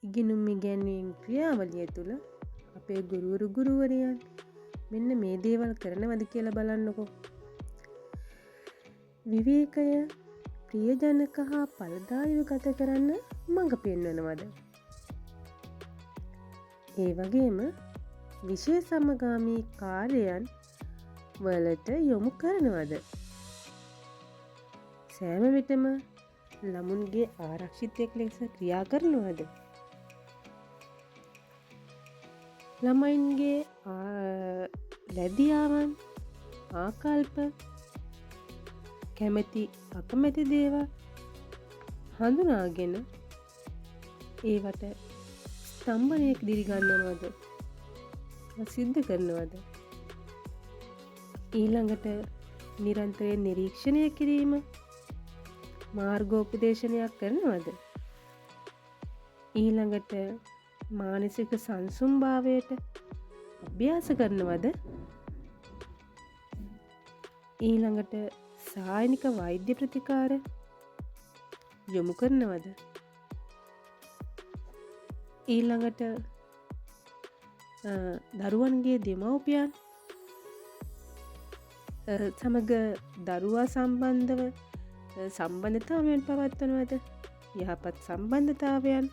ඉගෙනුම් ඉගැන්වීම් ක්‍රියාවලිය තුළ අපේ ගුරුවරු ගුරුවරියන් මෙන්න මේ දේවල් කරනවද කියලා බලන්නකෝ. විවේකය ප්‍රියජනක හා ඵලදායීව ගත කරන්න මඟ පෙන්වනවද? ඒ වගේම විෂය සමගාමී කාර්යයන් වලට යොමු කරනවද? සෑම විටම ළමුන්ගේ ආරක්ෂිතයෙක් ලෙස ක්‍රියා කරනවද? ළමයින්ගේ ලැදියාවන්, ආකල්ප, කැමැති අකමැති දේවල් හඳුනාගෙන ඒවට ස්තම්භනයක් දිරිගන්වනවද? සිද්ධ කරනවද? ඊළඟට නිරන්තරයෙන් නිරීක්ෂණය කිරීම, මාර්ගෝපදේශනයක් කරනවද? ඊළඟට මානසික සංසුන්භාවයට අභ්‍යාස කරනවද? ඊළඟට සායනික වෛද්‍ය ප්‍රතිකාර යොමු කරනවද? ඊළඟට දරුවන්ගේ දෙමව්පියන් සමග දරුවා සම්බන්ධව සම්බන්ධතාවයන් පවත්වනවද? යහපත් සම්බන්ධතාවයන්.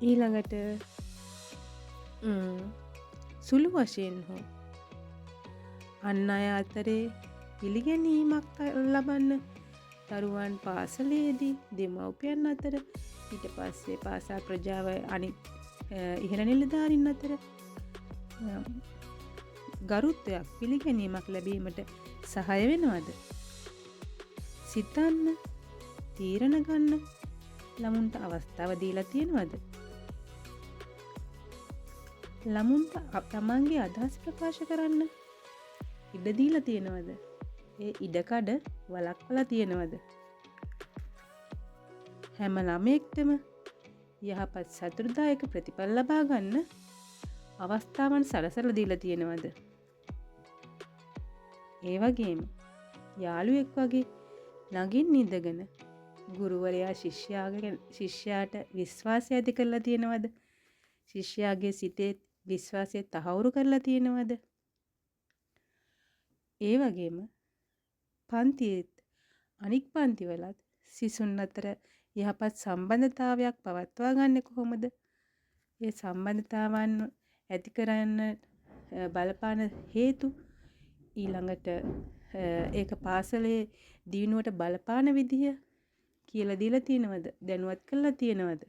ඊළඟට සුළු වශයෙන් හෝ අන් අය අතරේ පිළිගැනීමක් ලබන්න දරුවන් පාසලේදී දෙමව්පියන් අතර, ඊට පස්සේ පාසල් ප්‍රජාව අනිත් ඉහළ නිලධාරීන් අතර ගරුත්වයක් පිළිගැනීමක් ලැබීමට සහාය වෙනවද? සිතන්න, තීරණ ගන්න ළමුන්ට අවස්ථාව දීලා තියෙනවද? ළමුන්ට තමන්ගේ අදහස් ප්‍රකාශ කරන්න ඉඩ දීලා තියෙනවද? ඒ ඉඩකඩ වළක්වලා තියෙනවද? හැම ළමයෙක්ටම යහපත් සතුටුදායක ප්‍රතිඵල ලබා ගන්න අවස්ථාවන් සලසලා දීලා තියෙනවද? ඒ වගේම යාළුවෙක් වගේ ළඟින් ඉඳගෙන ගුරුවරයා ශිෂ්‍යයාට විශ්වාසය ඇති කරලා තියෙනවද? ශිෂ්‍යයාගේ සිතේ විශ්වාසය තහවුරු කරලා තියෙනවද? ඒ වගේම පන්තියේත් අනික් පන්තිවලත් සිසුන් අතර යහපත් සම්බන්ධතාවයක් පවත්වා ගන්නේ කොහොමද? ඒ සම්බන්ධතාවන් ඇති කරන්න බලපාන හේතු, ඊළඟට ඒක පාසලේ දියුණුවට බලපාන විදිහ කියලා දීලා තියෙනවද? දැනුවත් කරලා තියෙනවද?